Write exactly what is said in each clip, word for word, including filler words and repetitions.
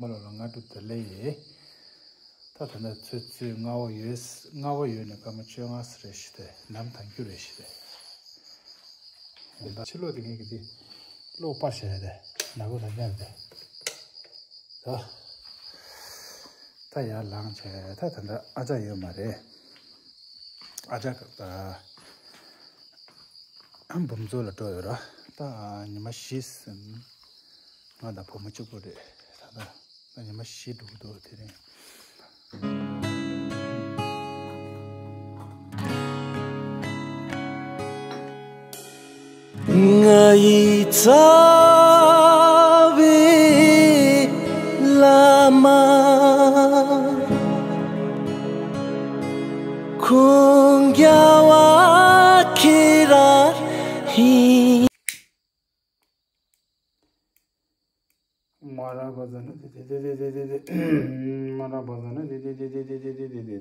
མ་ལོ་ལ་ང་དྲུག་དེ་ལས་ཡེ། ད་ད་ལྟ་ཚོད་ཚོད་སྔ་བོ་ཡོད། སྔ་བོ་ཡོད་ནས་སྐར་མ་བཅོ་ལྔ་ཙམ་རེ་ཞིག་དེ་ནམ་ཐང་རྒྱུ་རེ་ཞིག་དེ། ཕྱི་ལོགས་དེ་ངས་ཀྱི་དེ་གློག་སྤར་བྱས་རེད་དེ། ནག་པོ་ད་ཉར་དེ། ད་ད་ཡར་ལངས་བྱས་ད་ད་ལྟ་ཨ་ཅག་ཡོད་མ་རེད། ཨ་ཅག་ད་འབུམ་ཚོ་ལ་འགྲོ་ཡོད་ར། ད་ཉི་མ་བཞི་ཟིན། ང་དང་བུ་མོ་གཅིག་པུ་རེད། ད་ལྟ་ད་ཉི་མ་བཞི་འགྲོ་གི་འདུག་དེ་རིང་། ང་ཡི་རྩ་བའི་བླ་མ། ཁོང་རྒྱལ་བ་ཁྱེད་རང་ཡིན། མ་ར་བ་ཟ་ན་དེ་དེ་དེ་དེ་དེ་དེ་དེ། མ་ར་བ་ཟ་ན་དེ་དེ་དེ་དེ་དེ་དེ་དེ། དེ་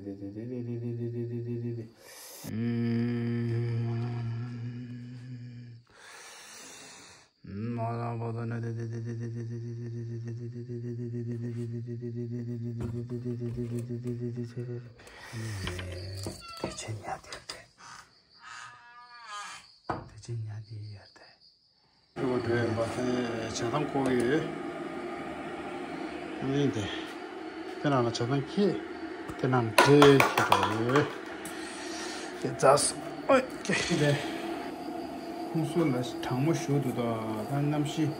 ཆེ་ཉག་དེ་ཡར་དེ། དེ་ཆེ་ཉག་དེ་ཡར་དེ། ཁྱོད་བགྲོད་ཡོད་པ་དེ་བྱ་ཐང་ཁོག་ཡོད། ཨ་ནི་དེ། དེ་ནང་ལ་བྱ་ཐང་ཁྱེད། དེ་ནང་འདྲེ་ཁྱེད་རེད། དེ་རྫ་སོ། ཨོ་ཀེ་དེ། ཁོང་ཚོ་ལ་གྲང་མོ་ཞུ་འདུག་ད་ད་གནམ་གཤིས་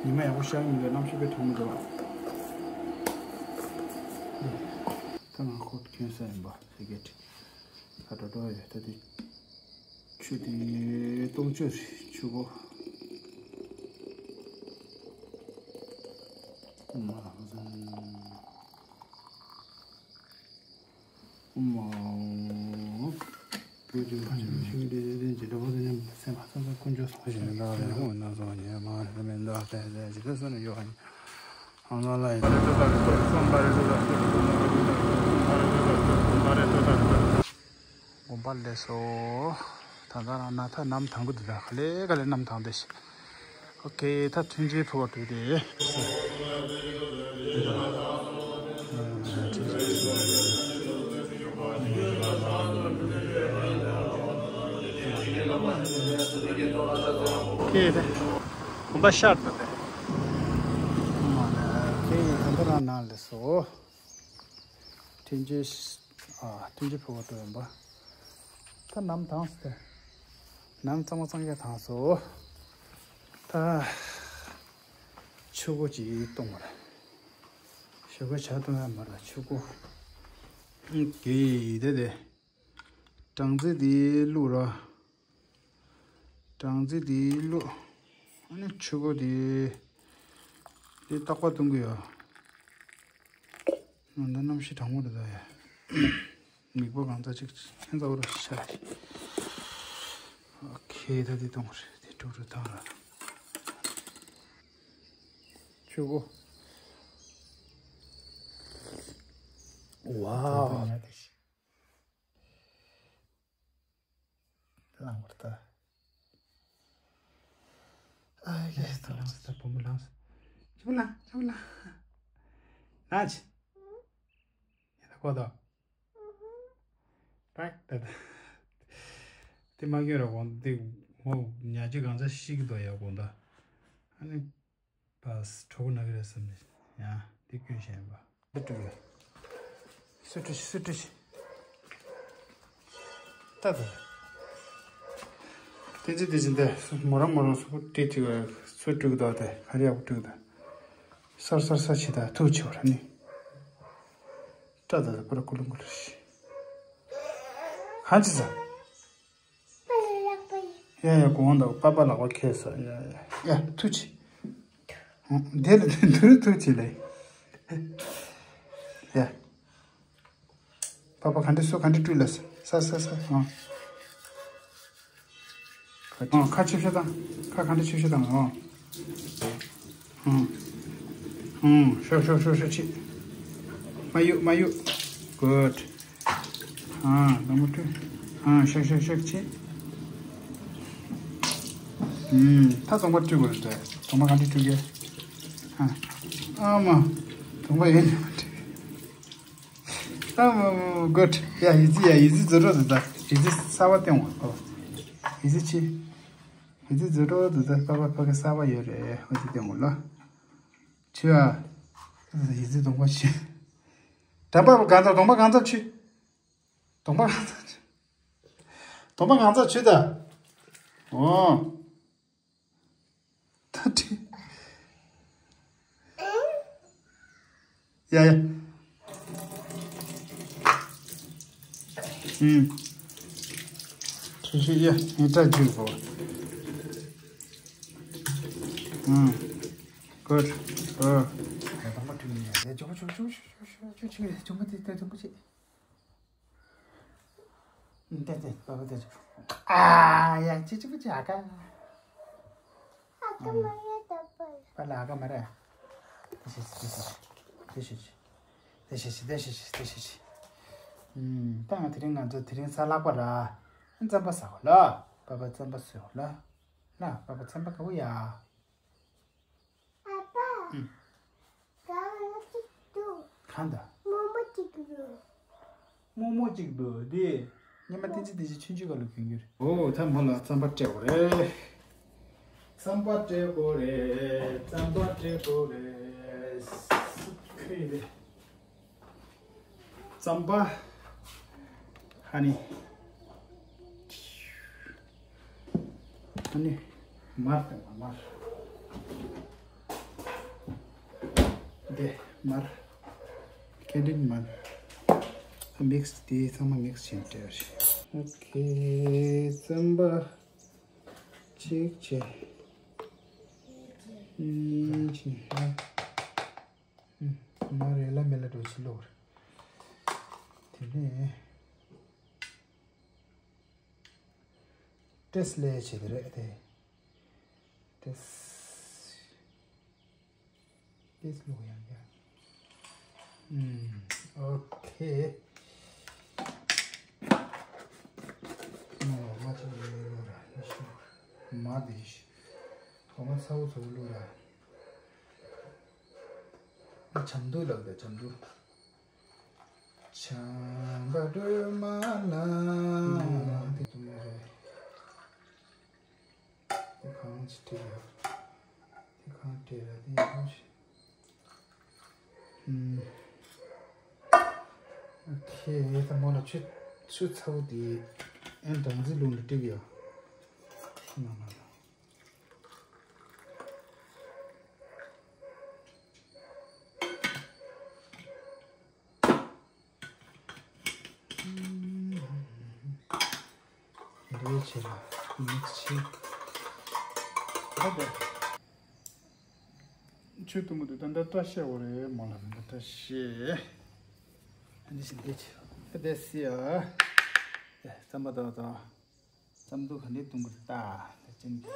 ཉི་མ་ཡག་པོ་ཤར་གི་མི་འདུག་གནམ་གཤིས་དཔེ་གྲང་མོ་འདུག་ད་ང་ཁོ་ཁྱོད་ས་ཡིན་པ་ཧེ་གེ་ཏི། ད་འགྲོ་འགྲོ་ཡོད་ད་དེ། ཆུ་དེ་སྟོང་ཆུ་རེད་ཆུ་གོ། མ་ལགས་ཟིན། མ། བོད་ཀྱི་ཁ་ཆེ་ཤིང་འདི་འདི་འདི་འདི་འདྲ་བོ་དེ་ནི་སེམས་པ་ཚང་ཚང་དཀོན་མཆོག་གསུངས་ཤིང་ལ་རེ་ཧོ་ན་ཚོ་ཉེ་མ་རེ་མེ་འདོགས་ཏེ་ཏེ་ཇི་ལྟར་སོ་ནི་ཡོ་ཧ་ནི། དགོན་པ་ལས་སོ། ད་ལྟ་རང་ན་ཐ་གནམ་དྭངས་པོ་འདུག་ད་ག་ལེ་ག་ལེ་གནམ་དྭངས་ཏེ་ཤི། ཨོ་ཁེ་ད་ཐུན་རྗེས་ཕུ་བ་འགྲོ་དེ། ཁེ་དེ། གོམ་པ་ཤར་འགྲོ་དེ། ཁེ་ད་ལྟ་རང་ན་ལས་སོ། ཐུན་རྗེས། ཨ། ཐུན་རྗེས་ཕུ་བ་འགྲོ་ཡིན་པ། ད་གནམ་དྭངས་སོ་ཏེ། གནམ་གཙང་མ་གཙང་རྐྱང་དྭངས་སོ། ད་ཆུ་གོ་ཅིག་གཏོང་བ་རེད། ཆུ་གོ་ཇ་གཏོང་ཡ་མ་རེད་ཆུ་གོ། ཨང་། གེ་ཡི་དེ་དེ། སྦྲང་རྩི་དེ་བླུགས་ར། སྦྲང་རྩི་དེ་བླུགས། ཨ་ནི་ཆུ་གོ་དེ། དེ་རྟག་པར་གཏོང་གི་ཡོད། ང་ད་གནམ་གཤིས་གྲང་མོ་རེད་ད་ཡ། མིག་པ་གང་ཚ་ཅིག་ཁྱེད་ཚ་བོ་ར་ཤ་རེད། ཨོ་ཁེ་ད་དེ་གཏོང་རེད་དེ་དཀྲུག་དཀྲུག་བཏང་ར། ཆུ་གོ། ཝའོ། ལངས་པར་ལྟ། ཨ་ཡེ་ད་ལངས་སོང་ད་བུ་མོ་ལངས་སོང་། ཆུ་ལ་ཆུ་ལ། ལངས་ཅི། ཡ་ད་གོ་ད། ཏག་ཏག་ཏག་དེ་མ་སྐྱོན་ར་གོང་དེ་ངོ་ཉ་ཅི་གང་ཚ་ཤི་གི་དོ་ཡ་གོང་ད། ཨ་ནི། པས་གྲོགས་པོ་ན་གི་རེད་བསམ་ནས་ཡང་དེ་སྐྱོན་བཞིན་པ། སུ་སྤྲུལ་སུ་སྤྲུལ་སུ་སྤྲུལ་ད་ད། བསྟན་འཛིན་བསྟན་འཛིན་དེ་མོ་རང་མོ་རང་སུ་སྤྲུལ་དེ་སུ་སྤྲུལ་གི་འདུག་དེ་ག་རེ་ཡག་པོ་སྤྲུལ་གི་འདུག་སར་སར་སར་བྱེད་ད་ཐུག་བྱེད་བར་ནི། ད་ད་ད་པུ་ར་ཀུ་ལུང་ཀུ་ལུ་ཤི། གང་བྱེད་ས། ཡ་ཡ་གོང་དང་པ་པ་ལག་པ་ཁེལ་ས་ཡ་ཡ་ཡ་ཐུག་ཅི། དེ་ལ་དེ་འདུར་ཐུག་ཅི་ལེ། ཡ། པ་པ་ག་འདྲི་སུ་ག་འདྲི་སྤྲུལ་ལ་ས་ས་ས་ཨང་། ཨང་ཁ་ཆིབ་ཤ་དང་ཁ་ག་འདྲི་ཆིབ་ཤ་དང་ཨང་། ཧུམ། ཧུམ། ཤོག་ཤོག་ཤོག་ཤོག་ཕྱིས། མ་གཡུག་མ་གཡུག Good. ཨ་ལ་མོ་བཀྲུས། ཨ་ཤོག་ཤོག་ཤོག་ཕྱིས། ཧུམ། ད་རྫོང་པ་བཀྲུས་དགོས་རེད་དྲ། རྫོང་པ་ག་འདྲ་བཀྲུས་ཀྱི། ཨ་ཨ་མ། གདོང་པ་ཡོད་ནི་མ་འགྲིག་ཨ་མ་མ་མ་གོ་ཡ་ཡི་ཙི་ཡ་ཡི་ཙི་རྫུ་འཕྲུལ་དུ་ད་ཡི་ཙི་གསར་པ་སྟོན་འོ་ཡི་ཙི་ཆི་ཡི་ཙི་རྫུ་འཕྲུལ་དུ་ད་པ་པ་ཕ་གི་གསར་པ་ཡོད་རེད་འོ་ཙི་སྟོན་འོ་ལ། ཆི་ཨ། ཡི་ཙི་གདོང་པ་ཆི། ད་པ་པ་གང་ཚ་གདོང་པ་གང་ཚ་ཆི། གདོང་པ་གང་ཚ་ཆི། གདོང་པ་གང་ཚ་ཆི་ད། འོ། ད་ཁྲི། ཡ་ཡ། ཨུམ། ཁྲི་ཁྲི་ཡ་ངས་སྐྲ་འཇུས་གོ། ཨུམ། གོད། ཨོ། ད་དང་པ་ཁྲི་ཡ་ཡ་ཇོ་ཇོ་ཇོ་ཇོ་ཇོ་ཇོ་ཆི་ཇོ་མ་དེ་ད་དང་པ་ཆི། ཏེ་ཏེ་པ་པ་ཏེ་ཨ་ཡ་ཅི་ཅི་པ་ཅི་ཨ་ཀ་ཨ་ཀ་མ་རེད་ད་པ་པ་ལ་ཨ་ཀ་མ་རེད། ཏེ་ཤི་ཤི་ཏེ་ཤི་ཤི་ཏེ་ཤི་ཤི་ཏེ་ཤི་ཤི་ཏེ་ཤི་ཤི་ཏེ་ཤི་ཤི། ཨུམ། ད་ང་དེ་རིང་ང་ཚོ་དེ་རིང་གཟའ་ལྷག་པ་ར། རྩམ་པ་ཟ་གོ་ལ། པ་པ་རྩམ་པ་ཟོས་གོ་ལ། ལ་པ་པ་རྩམ་པ་ག་བོ་ཡ། ཨ་ཕ། ཨུམ། གང་ལ་གཅིག་འདུག་གང་ད། རྨོ་མོ་གཅིག་འདུག་རྨོ་མོ་གཅིག་འདུག་དེ། ཉི་མ་བསྟན་འཛིན་བདེ་ཆེན་ཆུང་ཆུང་ག་ལ་གྱོན་གྱི་རེད། འོ་ད་མོ་ལ་རྩམ་པ་སྤྲད་དགོས་རེད། རྩམ་པ་སྤྲད་དགོས་རེད། རྩམ་པ་སྤྲད་དགོས་རེད། ཁོས་རེད། རྩམ་པ། ཧ་ནི། ཧ་ནི། མར་དང་མར། འདི་མར། ཁེ་འདྲེན་མར། མིག་སི་དེ་ཚང་མ་མིག་སི་བྱས་ནས་སྤྲད་པ་རེད། ཨོ་ཁེ། རྩམ་པ་གཅིག་བྱས། གཉིས་བྱས། མ་རེད་ལ་མེ་ལ་འགྲོ་ཕྱི་ལོག་རེད། དེ་ནས་ཏེས་ལས་བྱེད་དེ་རེད་དེ། ཏེས། ཏེས་ལོག་ཡང་ཡང་། ཨུམ། ཨོ་ཁེ། མ་ལོག་མ་ཚོ་ལོག་ར་ཡིན་ཤི། མ་དེ་ཤི། གོ་མ་ཚ་བོ་ཚོ་ལོག་ར། ཨ་ཆམ་དུ་ལབ་དེ་ཆམ་དུ། ཆམ་པ་སྒྲོལ་མ་ལ། དེ་དུ་མ་རེད། དེ་གང་ཅི་སྤྲད་ཡ། དེ་གང་སྤྲད་ཡ་དེ་ཡང་ཞིག་ཨུམ། ཨོ་ཁེ་ད་མོ་ལ་ཆུ་ཆུ་ཚ་བོ་དེ་ཨན་སྦྲང་རྩི་བླུགས་ནས་སྤྲད་ཡ། ནང་ལ། འདི་བྱས་ལ་མིག་སི་བྱས། ཆུ་དུམ་བུ་དུ་ད་ལྟ་བཀྲ་ཤིས་འོ་རེད་མོ་ལ་ད་བཀྲ་ཤིས། འདི་བྱས་འདི་བྱས་བཀྲ་ཤིས་ཨ། རྩམ་པ་དོ་དོ། རྩམ་དུ་ག་འདྲས་བཏུང་གི་རེད་ད། ད་ཅན་གྱི།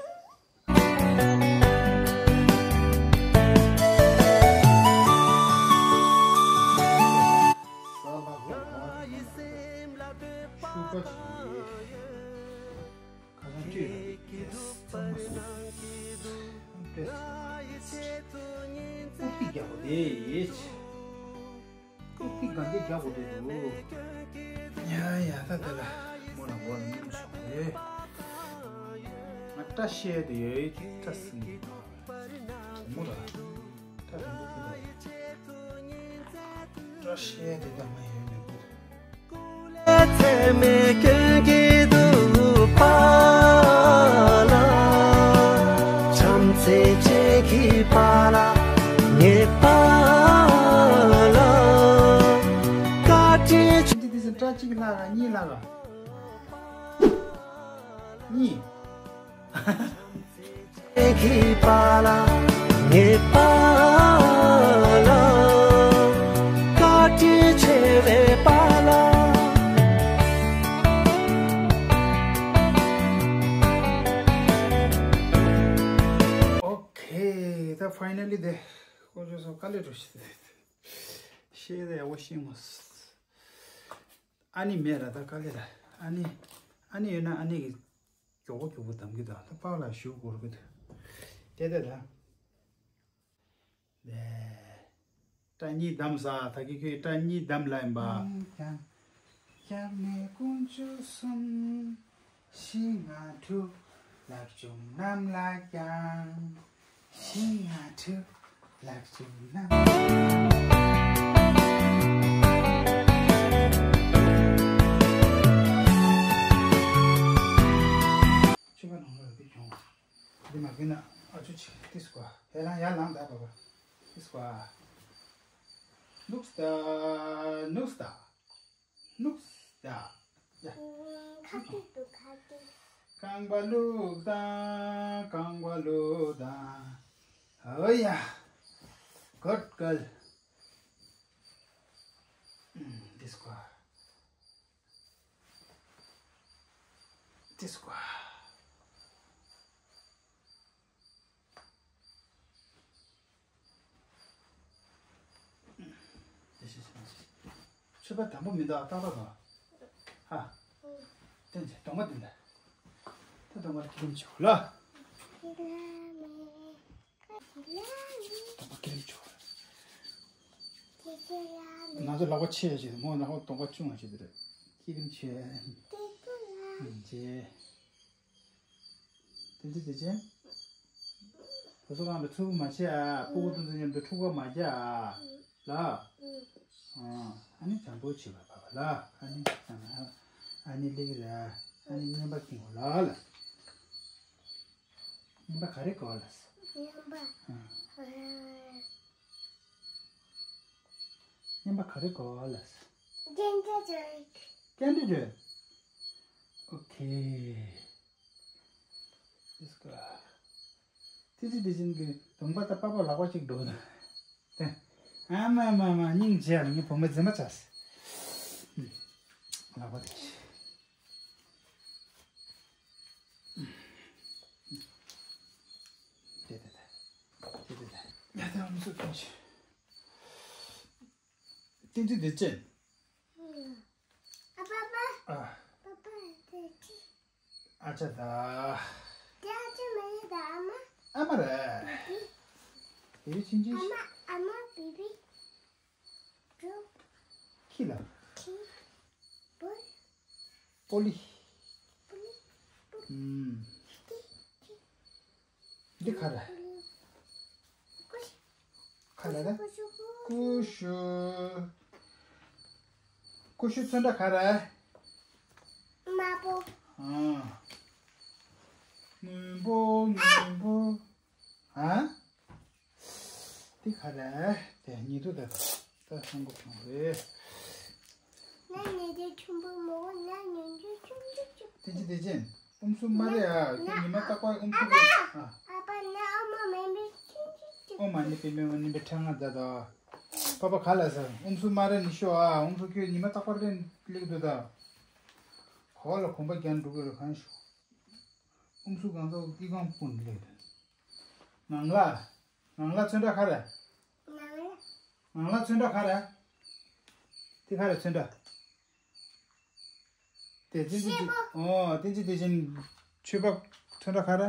ཤུག་པ་ཞིག་ཁ་སང་བཀྲུས་ལ་རྩམ་པ་སོ། ཨུ་ཏི་རྒྱག་པ་དེ། ཨུ་ཏི་ག་འདི་རྒྱག་དགོས་འདུག་ཡ་ཡ་ད་དེ་ལ་མོ་ལ་མོ་ལ་མཉམ་ཞོག་རེད། ང་བཀྲ་ཤིས་དེ་ཡོད་བཀྲ་སྲིད་མོ་ལ་བཀྲ་རིང་པོ་ཕུལ་བ་བཀྲ་ཤིས་དེ་ད་ང་ཡོད་མེད་ཕུལ། འདི་དེ་བཞིན་སྐྲ་གཅིག་ལྷག་ག་གཉིས་ལྷག་ག་གཉིས། ཨོ་ཁེ། ད་ཕའི་ནལ་ལི་དེ་ཁོ་ཚོ་སོ་དཀའ་ལས་འགྲོ་ཤི། ཤེས་དེ་ཡག་པོ་ཤེས་མོ། ཨ་ནི་མེད་ར་ད་དཀའ་ལས་ར། ཨ་ནི་ཨ་ནི་ཡོད་ན་ཨ་ནི་གི་མགྱོགས་པོ་མགྱོགས་པོ་གདམ་གི་འདུག་ད་པཱ་ལགས་ཞུ་དགོས་རེད་གི་འདུག་དེ་དེ་ད། ལེ། སྐྲ་གཉིས་བསྡམས་ས། ད་གི་ཁོས་སྐྲ་གཉིས་བསྡམས་ལབ་ཡིན་པ། ཀྱང་། སྐྱབས་གནས་དཀོན་མཆོག་གསུམ། ཞི་ང་དྲུག་ལག་ཆུང་རྣམས་ལ་ཀྱང་། ཞི་ང་དྲུག་ལག་ཆུང་རྣམས། ཆུ་བ་ནང་ལ་འདི་གྱོང་། འདི་མ་གིན་ན་ཨ་ཆུ་ཆི་ཏིས་ཀོ། ཡ་ལང་ཡ་ལང་ད་བ་བ། ཏིས་ཀོ། ནུགས་ད། ནུགས་ད། ནུགས་ད། ཡ། ཁ་ཏིག་ཏུ་ཁ་ཏིག་རྐང་པ་བླུགས་དང་རྐང་པ་བླུགས་དང་། ཨོ་ཡ། Good girl. ཨུམ། ཏིས་ཀོ། ཏིས་ཀོ། ཆོས་པ་དམ་པོ་མི་འདུག་ཏག་ཏག་འདུག་ཧ། བསྟན་ཚེ་གདོང་པ་འདི་འདྲ། ད་གདོང་པ་ལ་ཁྱི་རིམ་ཆེ་བ་ལ། གདོང་པ་ཁྱི་རིམ་ཆེ་བ། ང་ཚོ་ལག་པ་ཆེ་ཡ་ཆེ་མོ་ལག་པ་གདོང་པ་ཆུང་བ་ཆེ་འདི་རེད། ཁྱི་རིམ་ཆེ་བ། ཆེ། དེ་ཚེ་དེ་ཅན། བུ་སོ་གང་ལ་ཚུར་མ་བྱེད་ཨ། སྤུ་གུ་དུ་ཚོ་མཉམ་དུ་འཁྲུག་པ་མ་རྒྱག་ཨ། ལ། ཨ་ནི་བྱམས་པོ་བྱེད་པ་བབ་ལ། ཨ་ནི་ཨ་ནི་ལེགས་ར། ཨ་ནི་རྔན་པ་ཁྱེར་ལ་ལ། རྔན་པ་ག་རེ་དགོས་ལ། རྔན་པ། རྔན་པ་ག་རེ་དགོས་ལ། ཀན་ཌི་ཌི། ཀན་ཌི་ཌི། ཨོ་ཁེ། ཏིས་ཀོ། ཏི་ཙི་ཏི་ཅིན་གྱི་གདོང་པ་དང་པགས་པ་ལག་པ་གཅིག་འགྲོ་ན། ཨ་མ་མ་མ་སྙིང་རྗེ་ལ་ངའི་བུ་མོ་རྫུན་མ་ཆགས། ལག་པ་དེ། དེ་དེ་དེ། དེ་དེ་དེ། ཡ་ད་ཨམ་སུ་ཐོན་ཆེ། ཏི་ཙི་ཏི་ཅིན། ཨ་པ་པ། ཨ། པ་པ་དེ་ཅི། ཨ་ཅག་ད། དེ་ཨ་ཅག་མ་རེད་ད་ཨ་མ། ཨ་མ་རེད། དེ་རི་ཆིན་ཆིན། ཨ་མ་ཨ་མ་བི་བི། ཁྱི་ལ། ཁྱི། པོ། པོ་ལི། པོ་ལི། ཨུམ། ཁྱི། ཁྱི། འདི་ག་རེ། ཀུ་ཤུ། ག་རེ་རེད། ཀུ་ཤུ། ཀུ་ཤུ། ཀུ་ཤུ་ཚོན་ཁྲ་ག་རེ། དམར་པོ། ཨ། སྔོན་པོ་སྔོན་པོ། ཨ། འདི་ག་རེ། དེ་ཉིད་དུ་ད་ད་སང་གོ་གང་རེད། ང་ཉལ་རྒྱུ་ཆུང་པོ་མོ། ང་ཉལ་རྒྱུ་ཆུང་ཆུང་ཆུང་། དེ་ཅི་དེ་ཅན། ཨུམ་སུ་མ་རེད་ཨ། ཁྱོད་ཉི་མ་རྟག་པར་ཨུམ་སུ་རེད་ཨ། ཨ་ཕ་ན་ཨ་མ་མེ་མེ་ཆུང་ཆུང་ཆུང་། ཨོ་མ་ནི་པེ་མེ་མ་ནི་པེ་ཁྲང་ང་ད་ད། པ་པ་ག་ལ་ས་ཨུམ་སུ་མ་རེད་ནི་ཤོ་ཨ། ཨུམ་སུ་ཁྱོད་ཉི་མ་རྟག་པར་རེད་ལེགས་འདུག་ད། གོ་ལ་གོམ་པ་རྒྱན་འགྲོ་གི་རེད་གང་ཤོ། ཨུམ་སུ་གང་ཚོ་ཀི་གང་སྤུན་ལེགས་འདུག་ངང་ལ། ངང་ལ་ཚོན་ཁྲ་ག་རེ། ངང་ལ། ངང་ལ་ཚོན་ཁྲ་ག་རེ། དེ་ག་རེ་ཚོན་ཁྲ། དེ་བསྟན་འཛིན་ཤེས་པོ། ཨོ་བསྟན་འཛིན་དེ་བཞིན་ཆོས་པ་ཚོན་ཁྲ་ག་རེ།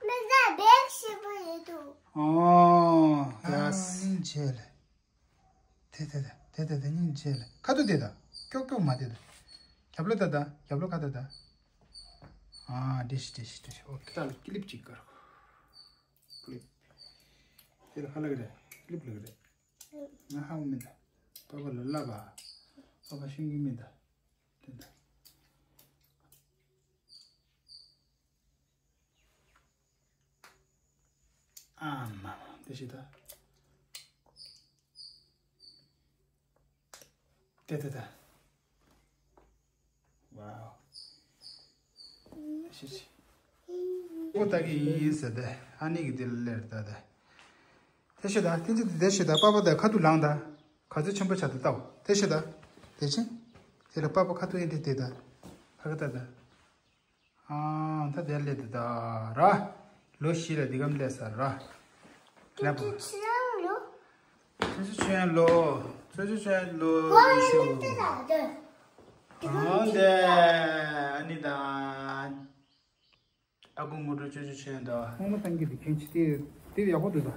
མི་ཟ་བེག་ཤེས་པོ་ཡོད་དོ། ཨོ་ཡ་སྙིང་རྗེ་ལེ། དེ་དེ་དེ་དེ་དེ་དེ་སྙིང་རྗེ་ལེ། ཁ་ཐུག་དེ་ད། ཀྱོག་ཀྱོག་མ་དེ་ད། རྒྱབ་ལོ་ད་ད། རྒྱབ་ལོ་ཁ་ད་ད། ཨ་འདྲི་ཤི་འདྲི་ཤི་འདྲི་ཤི། ཨོ་ཁེ། ད་ཀི་ལིབ་ཅིག་དཀར། ཀི་ལིབ། དེ་ལ་ཧ་ལ་གི་རེད། ཀི་ལིབ་ལ་གི་རེད། ང་ཧ་གོ་མི་འདུག་པ་པ་ལ་ལབ་པ། པ་པ་ཤེས་ཀྱི་མི་འདུག་དེ་འདྲ། ཨ་མ་མ་དེ་ཤི་ད། དེ་དེ་དེ། ཝའོ། ཤི་ཤི། ཨོ་ད་གི་ཡིན་ཟེར་ཏེ་ཨ་ནི་གི་དེ་ལ་ལེར་ད་དེ། དེ་ཤི་ད་དེ་ཚོ་དེ་ཤི་ད་པ་པ་ད་ཁ་ཐུག་ལངས་ད། ག་ཚོད་ཆེན་པོ་ཆགས་ད་ལྟ་བ་དེ་ཤི་ད། དེ་ཕྱིན། དེ་ལ་པ་པ་ཁ་ཐུག་ཡིན་དེ་དེ་ད། ཧ་ག་ད་ད། ཨ་ད་དེ་ལེ་དེ་ད་ར། ལོ་བཞི་ལ་འདི་གམ་ལས་ས་ར། ལབ་བོ། ཆུ་ཆུ་ཆུ་ཡང་ལོ། ཆུ་ཆུ་ཆུ་ཡང་ལོ། ཆུ་ཆུ་ཆུ་ཡང་ལོ། ཨ་འདི་ཨ་ནི་ད། ཨ་ཁུ་ངུ་འགྲོ་ཆུ་ཆུ་ཆུ་ཡང་ད། ཁོང་མ་སང་གི་འདི་ཁྱོད་ཆི་དེ་དེ་ཡག་པོ་འདུག་ད།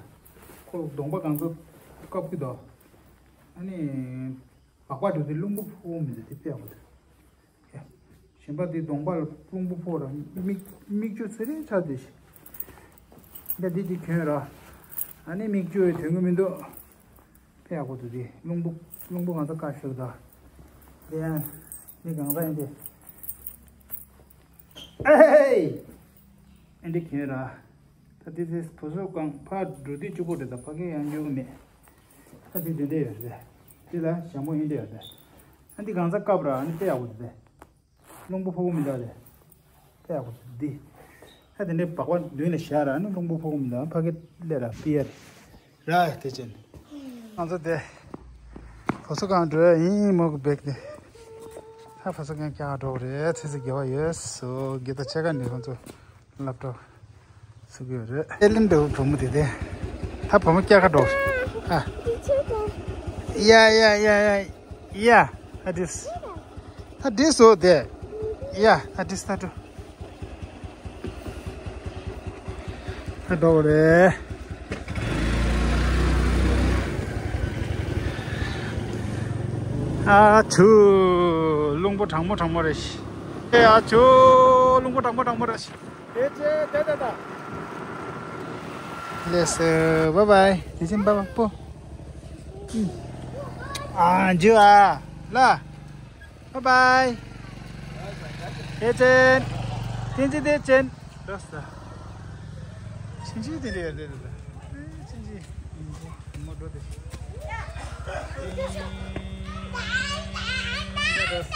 ཁོ་གདོང་པ་གང་ཚོ་བཀབ་ཀྱི་ད། ཨ་ནི་སྦག་སྦག་འགྲོ་དུས་རླུང་བུ་ཕོག་མི་འདུག་དེ་དཔེ་ཡག་པོ་འདུག་གཞན་པ་དེ་གདོང་པ་ལ་རླུང་བུ་ཕོག་ར་མིག་མིག་ཆུ་ཚེ་རིང་ཆགས་དེ་ཤི། འདི་འདི་གཅིག་གྱོན་ར། ཨ་ནི་མིག་ཆུ་ཡི་དོན་གི་མི་འདུག་དཔེ་ཡག་པོ་འདུག་དེ་རླུང་བུ་རླུང་བུ་ང་ཚོ་བཀག་ཤོར་ད། དེ་ཡང་འདི་གང་ཟག་ཡིན་ཏེ། ཨེ་ཧེ། ཨེ་འདི་གྱོན་ར། ད་དེ་ཚེ་བུ་སོ་གང་ཕར་འགྲོ་དུས་གཅིག་པོ་རེད་ད་ཕ་གི་ཡང་འགྱོ་གི་མེད། ད་དེ་དེ་འདྲ་ཡོད་རེད། དེ་ལ་ཞྭ་མོ་ཡིན་འདྲ་ཡོད་རེད། ཨ་འདི་གང་ཟག་སྐབས་ར་ཨ་ནི་དཔེ་ཡག་པོ་འདུག་དེ། རླུང་བུ་ཕོག་གི་མི་འདུག་དེ། དཔེ་ཡག་པོ་འདུག་འདི། ད་དེ་འདྲའི་སྦག་སྦག་མདུན་ལ་བཞག་ར་ཨ་ནི་རླུང་བུ་ཕོག་གི་མི་འདུག་ཕ་གི་སླེབས་ར་པི་ཡ་རེད། ར་དེ་ཅན། ང་ཚོ་དེ། བུ་སོ་གང་འགྲོ་ཡ་ཡིན་མོ་གི་བེག་དེ། ད་བུ་སོ་གང་བཀྱག་འགྲོ་གི་རེད་ཚེ་ཚེ་དགེ་བ་ཡོད་སོ་དགེ་ད་ཆེ་ག་ནི་ཁོང་ཚོ། སློབ་གྲོགས་ཚུགས་ཡོད་རེད། ཨེ་ལིན་འདྲ་བོ་བུ་མོ་དེ་དེ། ད་བུ་མོ་སྐྱ་ཀ་འགྲོ། ཨ། ཡ་ཡ་ཡ་ཡ། ཡ། ཨ་དིས། ད་དིས་སོ་དེ། ཡ། ཨ་དིས་ད་འགྲོ། ད་འགྲོ་རེད། ཨ་ཆུ། རླུང་བུ་གྲང་མོ་གྲང་མོ་རེད་ཤི། ཨ་ཆུ། རླུང་བུ་གྲང་མོ་གྲང་མོ་རེད་ཤི། ལེས། བཱའི་བཱའི། དེ་བཞིན་བཱའི་བཱའི་པོ། ཨ་འཇུ་ཨ། ལ། བཱའི་བཱའི། ཨེ་ཅན། ཐེན་ཅི་དེ་ཅན། རོ་ས། ཆིན་ཆི་དེ་འདྲ་ཡོད་རེད་ད། ཆིན་ཆི། མོ་འགྲོ་དེ། རོ་ས།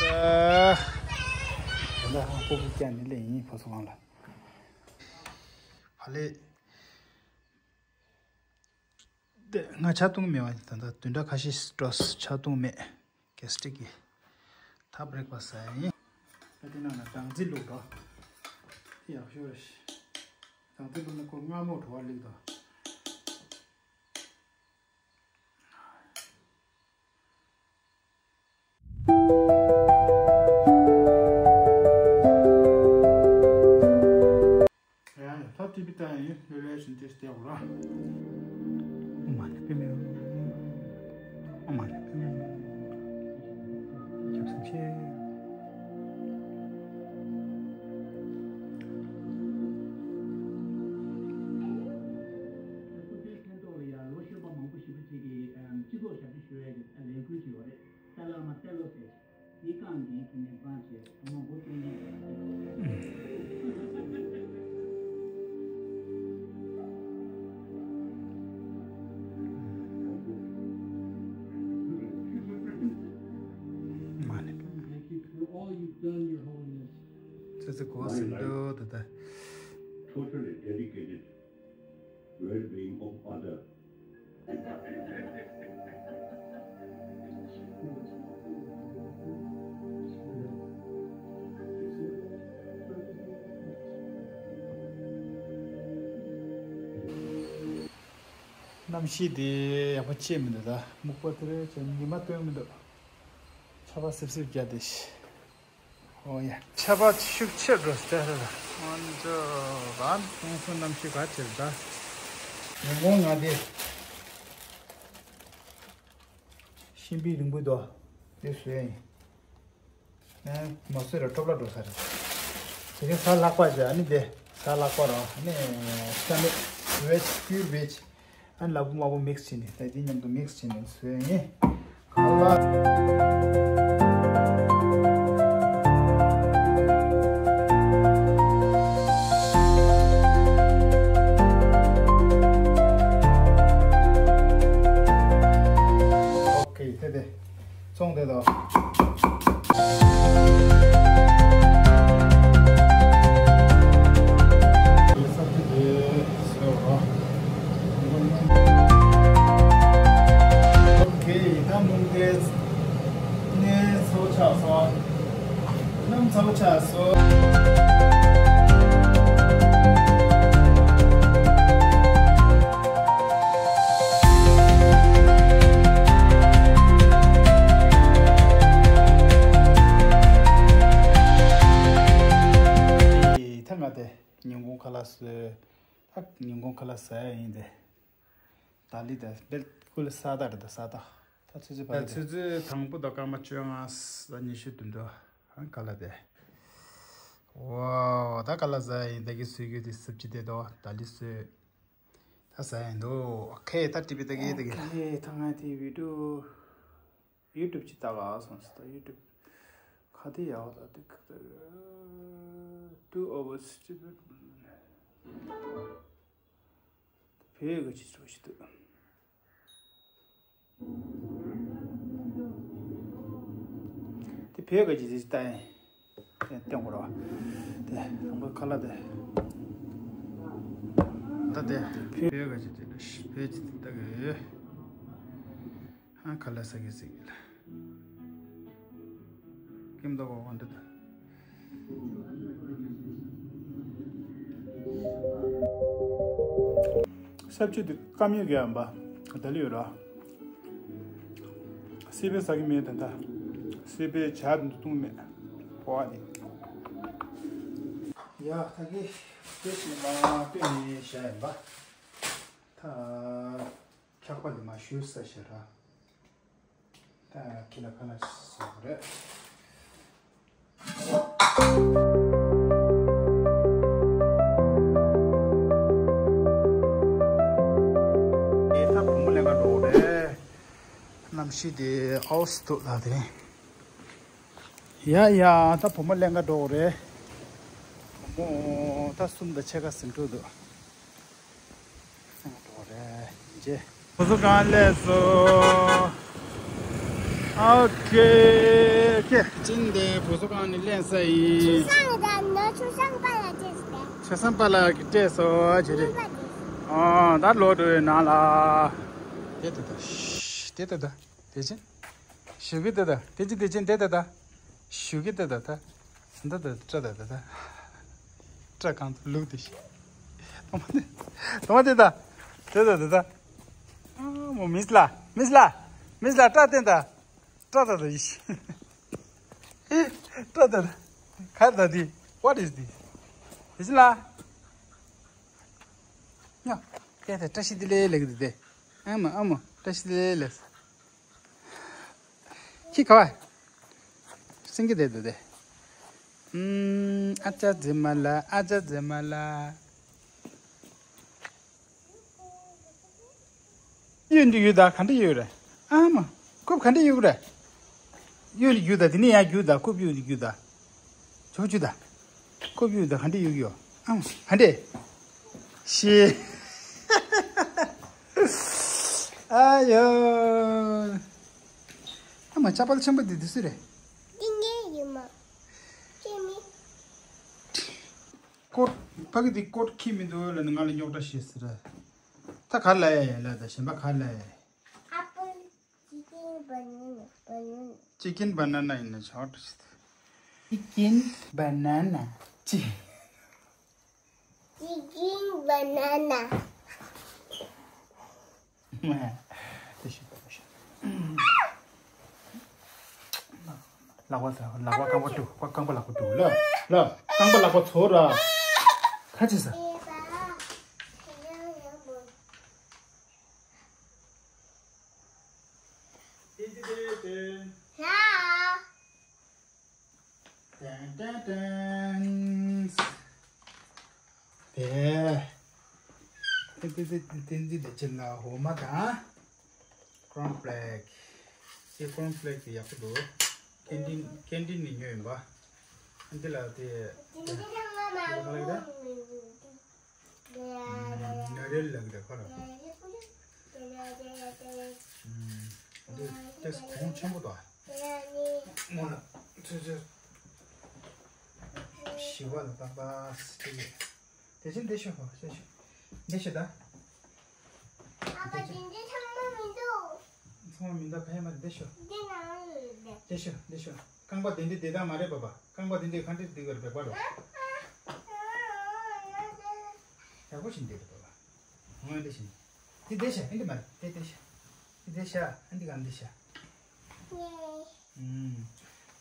ད་ལྟ་ཧང་སྤོ་བོ་སྐྱ་ནི་ལས་ཡིན་ཕོ་སོ་གང་ལ། ཕ་ལེ། དེ་ང་ཆ་བཏུང་མེད་པ་ད་ལྟ་བདུན་ཕྲག་ཁ་ཤས་འགྲོ་ཆ་བཏུང་མེད། གེ་སི་ཊིག་གི་ད་བྷི་རེག་ཕ་སི་ཟ་ཡ་ཡིན། ད་དེ་ནང་ན་སྦྲང་རྩི་བླུགས་རོགས། དེ་ཡག་ཤོས་རེད། སྦྲང་རྩི་བླུགས་ན་ཁོ་མངར་མོ་བྲོ་བ་སླེབས་དོ། ཡང་ཡང་ད་ཏི་བི་ཏ་ཡང་ཡོད་ལོས་ལོས་བཞིན་ཏེ་སྟེ་འོ་ར། ཨོཾ་མ་ཎི་པདྨེ་ཧཱུྃ། ཨོཾ་མ་ཎི་པདྨེ་ཧཱུྃ། ཁྱབ་སེམས་ཆེ། ལོ་གཞོན་པ་མང་པོ་ཞེ་པོ་ཅིག་གིས་སྤྱི་ཚོགས་ཞབས་ཞུ་ཞུ་ཡས་ཀྱི་ལས་འགུལ་ཅིག་ཡོད་རེད། ད་ལས་འགུལ་ཅིག་ཡོད་རེད། ད་བླ་མ་ཏེ་ལོ་ཟེར། འདི་རྐང་འདིའི་དེ་ནས་བར་བྱས་མང་པོ་སྟོན་གྱི་ཡོད་རེད། མ་ནི། ཙི་ཙི་གོ་སིན་དོ་ད་ད། Totally dedicated well-being of other. གནམ་གཤིས་དེ་ཡག་པོ་ཅིག་མི་འདུག་ད་སྨུག་པ་དེ་རེད་ཅེས་ཉི་མ་སྟོན་མི་འདུག་ཆར་པ་སིབ་སིབ་བརྒྱབ་སྟེ། ཨོ་ཡ། ཆར་པ་ཤུགས་ཆེར་འགྲོ་སྟེ་རེད། ཨོན་ཇོ་རང་ཁོང་ཚོ་གནམ་གཤིས་ག་ཅིག་རེད་ད། ཉིན་གུང་ང་དེ་ཤིང་པི་རིང་པོ་དོ་དེ་བཟོས་ཡིན། ཨ་མ་བཟོས་ར་ཀྲོབ་ལ་འགྲོ་ས་རེད། དེ་རིང་གཟའ་ལྷག་པ་རེད། ཨ་ནི་དེ་གཟའ་ལྷག་པ་ར་ཨ་ནི་ས་མེད་བེཇ་པིའུར་བེཇ། ཨ་ནི་ལ་ཕུག་དམར་པོ་མིག་སི་བྱས་ནས་ད་དེ་མཉམ་དུ་མིག་སི་བྱས་ནས་བཟོས་ཡིན། ཁ་ལག་ཨོ་ཁེ། དེ་དེ་ཚོང་དེ་དང་། ཨོ་ཁེ། ད་མུང་དེ་ནས་ཚོ་ཆགས་སོང་། ནམ་ཚོ་ཆགས་སོང་། ད་ང་དེ་ཉིན་གུང་ཁ་ལག་བཟོས། ད་ཉིན་གུང་ཁ་ལག་ཟ་ཡ་ཡིན་དེ། ད་ལི་ད་བེལ་ཀུལ་ས་ད་རེད་ད་ས་ད། ད་ ད་ཚོད་ཚོད་པ་ད་ཚོད་ཚོད་དང་པོ་དང་སྐར་མ་བཅོ་ལྔ་ཉི་ཤུ་དོན་དྲུག་ཨ་ག་ལ་དེ། ཝའོ། ད་ག་ལ་ཟ་ཡིན་ད་གི་སུས་གི་དེ་སུབ་ཅི་དེ་དོ་ད་ལི་སུས། ད་ཟ་ཡིན་དོ། ཨོ་ཁེ། ད་ཏི་བི་ད་གི་ད་གི་ཨོ་ཁེ། ད་ང་དེ་བི་ཌིའོ་ཡུ་ཊུབ་ཅིག་ལྟ་ག་སོང་སི་ད་ཡུ་ཊུབ་ག་དེ་ཡག་པ་ད་དེ་ག་ད་two hours stupid བོད་གི་ཅིག་ཚོ་ཞིག་འདུག་དེ་བོད་སྐད་ཀྱི་ཟིག་ལྟ་ཡིན། དེ་སྟོན་དགོས་ར། དེ་དང་པོ་ཁ་ལག་དེ། ད་དེ་བོད་སྐད་ཀྱི་དེ་བོད་ཀྱི་དེ་ལྟ་གི་ཡོད། ཨ་ཁ་ལག་ཟ་གི་ཟིག་ལ། ཀིམ་ད་གོ་གོ་འདི་ད། ས་བཅུད་དེ་སྐམ་ཡོད་གི་ཡ་འབའ། ད་ལི་ཡོད་ར། སི་པའི་ས་གི་མེད་དེ་ད། སི་པའི་ཇ་དེ་འདུག་བཏུང་མེད། ཕོ་བ་དེ། ཡ་ད་གི་དེ་ཞིག་མ་སྟོན་ནས་བཞག་ཡིན་པ། ད་འཁྱག་པ་དེ་མ་ཞུ་ས་ཞེ་ར། ད་ཁྱི་ལ་ཁ་ལག་ཟ་དགོས་རེད། ཨེ་ད་བུ་མོ་ལེན་ག་འགྲོ་རེད། གནམ་གཤིས་དེ་ཨའོ་སི་འདུག་ལ་དེ། ཡ་ཡ་ད་བུ་མོ་ལེན་ག་འགྲོ་རེད། བུ་མོ་ད་གསུམ་དང་ཕྱེད་ཀ་ཟིན་འགྲོ་འདུག་འགྲོ་རེད་ཇེ། བུ་གསོ་ཁང་སླེབས་སོང་། ཨོ་ཁེ་ཁེ། ཅིན་དེ་བུ་གསོ་ཁང་ནས་ལེན་ས་ཡིན། ཆུ་སྲང་དང་ནོར་ཆུ་སྲང་པ་ལ་སྤྲད་སོང་། ཆུ་སྲང་པ་ལ་སྤྲད་སོང་ཇེ་རེད། ཨོ་ད་ལོག་འགྲོ་ཡོད་ནང་ལ། དེ་ད་ད། དེ་ད་ད། དེ་ཅིན། ཞུ་གི་དེ་ད། དེ་ཅིན་དེ་ཅིན་དེ་ད་ད། ཞུ་གི་དེ་ད་ད། འདི་ད་སྐྲ་ད་ད་ད། སྐྲ་གང་དུ་ལུག་དེ་ཤི། དང་པོ་དེ། དང་པོ་དེ་ད། དེ་ད་ད་ད། ཨ་མོ་མིས་ལ། མིས་ལ། མིས་ལ་སྐྲ་དེ་ད། སྐྲ་ད་ད་ཡི་ཤི། སྐྲ་ད་ད། ག་ད་དེ། What is this? དེ་ཅིན་ལ། ཉོ། ཀེ་ཐེ་བཀྲ་ཤིས་བདེ་ལེགས་ལེགས་དེ་དེ། ཨ་མ་ཨ་མ་བཀྲ་ཤིས་བདེ་ལེགས་ལེགས། ཁྱི་ག་བ། སེང་གེ་དེ་དེ་དེ། ཨུམ། ཨ་ཅག་ཛེ་མ་ལ་ཨ་ཅག་ཛེ་མ་ལ། གཡུ་འདི་གཡུ་ད་ག་འདྲ་གཡུ་རེད། ཨ་མ། རྐུབ་ག་འདྲ་གཡུ་རེད། གཡུ་འདི་གཡུ་ད་དེ་ནས་ཡང་གཡུ་ད་རྐུབ་གཡུ་འདི་གཡུ་ད། ཆུ་ཆུ་ད། རྐུབ་གཡུ་ད་ག་འདྲ་གཡུ་གཡུ། ཨ་མ་ག་འདྲ། ཤི། ཨ་ཡོ། ཨ་མ་ཅ་པལ་ཆེན་པོ་འདི་འདི་སུ་རེད། འདི་ངའི་ཡིན་མ། ཁྱེད་མི། ཀོཊ། ཕ་གི་འདི་ཀོཊ་ཁྱི་མི་འདུག་ལ་ནི་ང་ལ་རྙོག་དྲ་བཤད་ཟེར། ད་ག་ལ་ཡ་ཡ་ལ་ད་གཞན་པ་ག་ལ་ཡ། Apple, chicken, banana, banana. Chicken, banana ཡིན་ན་ཆོག་ཏུ་ཞིག Chicken, banana. Chi- Chicken, banana. དེ་ཤི་དེ་ཤི། ལག་པ་ལག་པ་རྐང་པ་དཀྲུག་རྐང་པ་ལག་པ་དཀྲུག་ལ་ལ་རྐང་པ་ལག་པ་ཚོ་ར། ཁ་ཅི་ཟ། ཏན་ཏན་ཏན། ཏན་ཏན་ཏན། དེ། ཏན་ཏན་ཏན་ཏན་ཏན་ཅན་ལ་འོ་མ་དང་། ཀོརན་ཕི་ལེག་སི། ཀོརན་ཕི་ལེག་སི་དེ་ཡག་པོ་འདུག་ཀེན་ཊིན་ཀེན་ཊིན་ནས་ཉོས་ཡིན་པ། འདི་ལ་དེ། དེ་ག་ལ་ཡོད་རེད། ནཱ་རིལ་ལབ་ཀྱི་རེད་ཁོ་ར། འདི་ཏེས་གོང་ཆེན་པོ་དང་། སྔོན་ལ་ཚོད་ཚོད། ཞི་བ་ལ་པགས་པ་སི་ཏི་གི། དེ་བཞིན་འདི་ཤོག་ཤོག་ཤོག་འདི་ཤོག་ད། ཨ་ཕ་དེ་འདྲ་ཚང་མ་མི་འདུག་ཚང་མ་མི་འདུག་ག་ཡ་མ་རེད་འདི་ཤོག་འདི་ནང་ལ་ཡོད་རེད། འདི་ཤོག་འདི་ཤོག་རྐང་པ་དེ་འདྲ་བདེ་ཐང་མ་རེད་པ་པ། རྐང་པ་དེ་འདྲ་ག་འདྲ་བདེ་གི་རེད་པ་པ་རོ། ཡག་པོ་ཞིག་འདི་རེད་པ་པ། ང་འདི་ཤིག་འདི་བདེ་ཤག་འདི་མ་རེད་འདི་བདེ་ཤག་འདི་བདེ་ཤག་འདི་ག་འདི་ཤག་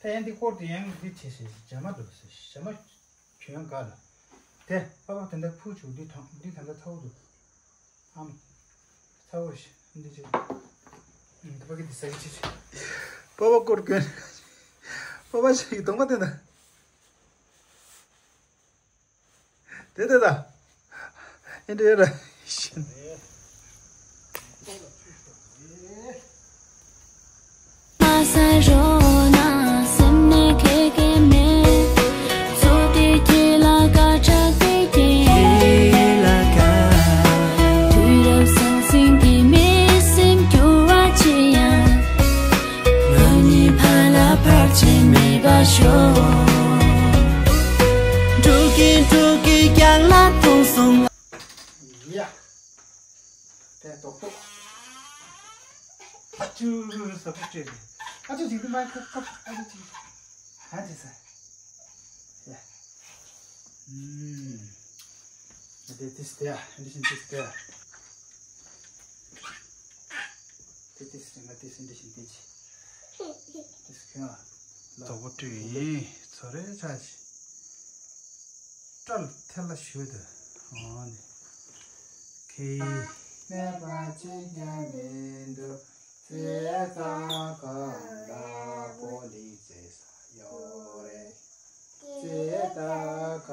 ད་ཡང་འདི་སྐོར་དུ་ཡང་འདི་བྱེད་ཤེས་ཤེས་ཇ་མ་འགྲོ་ཟེར་ཇ་མ་ཁྱོད་ཡང་དགའ་ལ། དེ་པ་པ་དེ་འདྲ་ཕུ་བྱུག་འདི་དང་འདི་ད་ལྟ་ཚ་བོ་འདུག་ཨམ། ཚ་བོ་ཞིག་འདི་བྱེད། ཕ་གི་འདི་ཟ་གི་ཅི་ཅི། པ་པ་སྐོར་གྱོན། པ་པ་ཞིག་གདོང་པ་དེ་ན། དེ་དེ་ད། ཨེ་འདྲ་ཡོད་ར། ཤིན། མ་ས་རོ་ན་སེམས་ནས་ཁེ་ཁེ་མེད། ཚོ་དེ་ཁྱེད་ལ་ཀ་ཆག་དེ་ཁྱེད་ལ་ཀ། དུས་རབས་ཟང་ཟིང་དེ་མེད་སེམས་སྐྱོ་བ་ཆེ་ཡང་། ང་གཉིས་ཕ་ལ་ཕར་ཕྱིན་མེད་པ་ཤོག་འགྲོ་གིན་འགྲོ་གིན་རྒྱང་ལ་ཐོང་སོང་། ཡ། དེ་ཏོག་ཏོག་ཨ་ཅུ་ཟ་པོ་སྤྲད་རེད། ཨ་ཅུ་ཅིག་ཏུ་མ་ཁ་ཁ་ཨ་ཅུ་ཅིག་ཧ་ཅི་ཟ། ཡ། ཨུམ། དེ་ཏིས་དེ་ཨ་འདི་བཞིན་ཏིས་དེ་ཨ། དེ་ཏིས་དེ་ང་ཏིས་འདི་བཞིན་ཏིས་ཅི། ཏིས་ཁྱོད་ཨ། ལ། དོག་པོ་སྤྲོད་ཡིན་ཚོ་རེ་ཆ་ཅི། སྐྲ་ལ་ཐལ་ལ་ཞུ་དུ། འོ་ནི། ཁེ། ནས་པ་ཅི་ཉ་མི་འདུག་ཙེ་ཙ་ག་ལ་པོ་ལི་ཙེ་ས་ཡོ་རེ། ཙེ་ཙ་ག།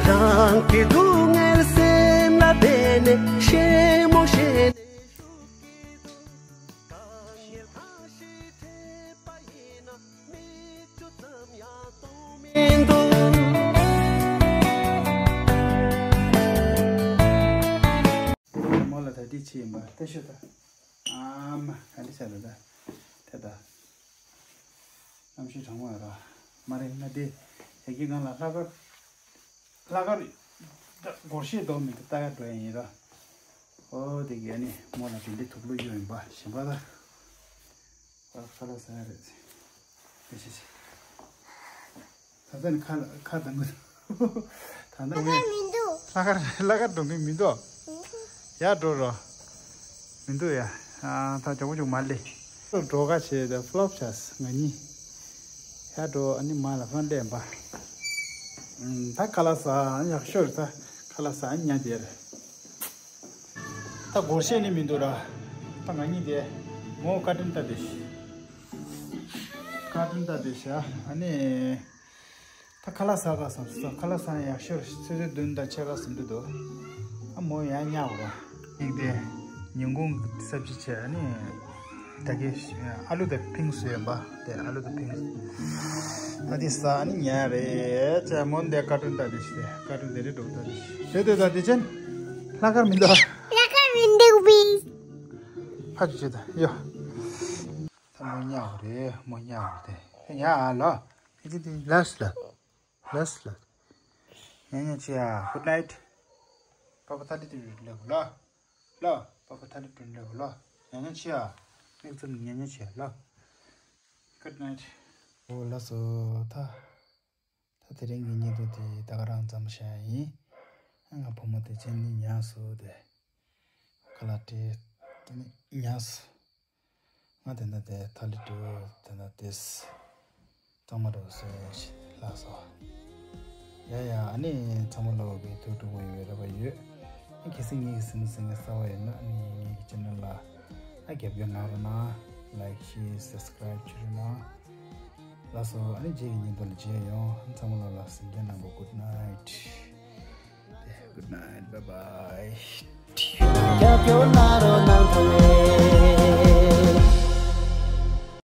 རང་གི་སྡུག་བསྔལ་སེམས་ལ་བསྡད་ནས་ཤེས་མོ་ཤེས་ནས་ཤུགས་ཀྱིས་འདུག་གང་ཡིན་ཐ་ཤི་ཐེབས་པ་ཡིན་ན། མོ་ལ་ད་འདི་ཅི་ཡིན་པ་ལྟ་ཤོག་ད། ཨ་མ་ག་འདི་བྱ་ད་ད། དེ་ད། གནམ་གཤིས་གྲང་མོ་ཡོད་ར། མ་རེད་ང་འདི་ཡ་གི་སྒང་ལ་ལྷག་དཀར། ལྷག་དཀར། སྒོར་གཞས་འདོགས་མི་འདུག་ལྟ་ཡ་འགྲོ་ཡ་ཡིན་ར། ཨོ་དེ་གི་ཨ་ནི་མོ་ལ་དེ་འདྲའི་དུག་ལོག་གཡོག་ཡིན་པ་ཞིམ་པ་ད། ཁ་ལག་ཟ་ཡ་རེད། ཡ་ཤི་ཤི། ད་ལྟ་ནི་ཁ་ལ་ཁ་གདངས་གི་འདུག་ད་ལྟ་ངས་ལྷག་དཀར་མི་འདུག་ལྷག་དཀར་ལྷག་དཀར་འགྲོ་གི་མི་འདུག་ཡར་འགྲོ་རོགས། མི་འདུག་ཡ། ཨ་ད་མགྱོགས་པོ་མགྱོགས་མ་སླེབས། འགྲོ་ཁ་བྱས་ད་ཕློབ་བྱས་ང་གཉིས། ཡར་འགྲོ་ཨ་ནི་མ་ལ་ཧོན་ལེན་པ། ད་ཁ་ལག་ཟ་ཡག་ཤོས་རེད་ད། ཁ་ལག་ཟ་ཉ་དེ་རེད། ད་སྒོར་གཞས་ནི་མི་འདུག་ར། ད་ང་གཉིས་དེ། མོ་བཀའ་དྲིན་ལྟ་དེ་ཤི། བཀའ་དྲིན་ལྟ་དེ་ཤི་ཨ་ནི། ད་ཁ་ལག་ཟ་ག་སོང་ཁ་ལག་ཟ་ཡག་ཤོས་ཆུ་ཚོད་བདུན་དང་ཕྱེད་ཀ་ཟིན་དུ་འདུག་ཨ་མོ་ཡང་ཉག་ར། ཡིག་དེ་ཉིན་གུང་གསར་བརྗེ་བྱས་ནི་ད་གི་ཨ་ལུ་དང་ཕིང་སུ་ཡིན་པ་དེ་ཨ་ལུ་དང་ཕིང་ཨ་དེ་ཟ་ནི་ཉག་རེད་ཅེས་མོ་འདི་བཀའ་དྲིན་ད་དེ་ཤི་བཀའ་དྲིན་དེ་རེད་འགྲོ་ད་དེ་ཤི་དེ་དེ་ད་དེ་ཅན་ལྷག་དཀར་མི་འདུག་ལྷག་དཀར་མི་འདུག་པིས། ཕ་ཆུ་ཆུ་ད་ཡོ། ད་མོ་ཉག་རེད་མོ་ཉག་རེད་དེ་ཉག་ལ། ཨེ་ཅི་དེ་ལས་ལ། ལས་ལ། ཉན་ཉན་ཆི་ཡ། Good night། པ་པ་ཐ་ལི་ཏི་རུ་ལེ་གུ་ལ། ལ། པ་པ་ཐ་ལི་ཏི་རུ་ལེ་གུ་ལ། ཉན་ཉན་ཆི་ཡ། མིག་ཙམ་ཉན་ཉན་ཆི་ཡ་ལ། Good night། འོ་ལགས་སོ་ད། ད་དེ་རིང་གི་བརྙན་ཐུང་དེ་ད་ག་རང་ཙམ་བྱ་ཡིན། ང་བུ་མོ་དེ་ཅན་ནི་ཉལ་སོ་དེ། ཁ་ལག་སྤྲད་དེ་ནི་ཉལ་སོ། ང་དེ་འདྲ་དེ་ཐ་ལི་ཏུ་དེ་འདྲ་དེས་གཙང་མ་རུ་སོས་ལགས་སོ། ཡ་ཡ་ཨ་ནི་ཚང་མ་ལོག་གི་ཐུགས་སྤྲོ་བོ་ཡོད་རེ་བ་ཡོད། ཨ་གལ་སྲིད་ངེད་ཀྱི་སེམས་སེང་གི་གསར་བ་ཡོད་ན་ཨ་ནི་ངེད་ཀྱི་ཆེ་ནལ་ལ་ཨ་རྒྱབ་སྐྱོར་གནང་རོགས་གནང་། Like share subscribe བྱེད་རོགས་གནང་། ལགས་སོ་ཨ་ནི་རྗེས་ཀྱི་ཉིན་ཐོ་ལ་མཇལ་ཡོང་། ཚང་མ་ལོག་ལ་སེམས་ཅན་ནང་པོ་good night། Good night, bye bye།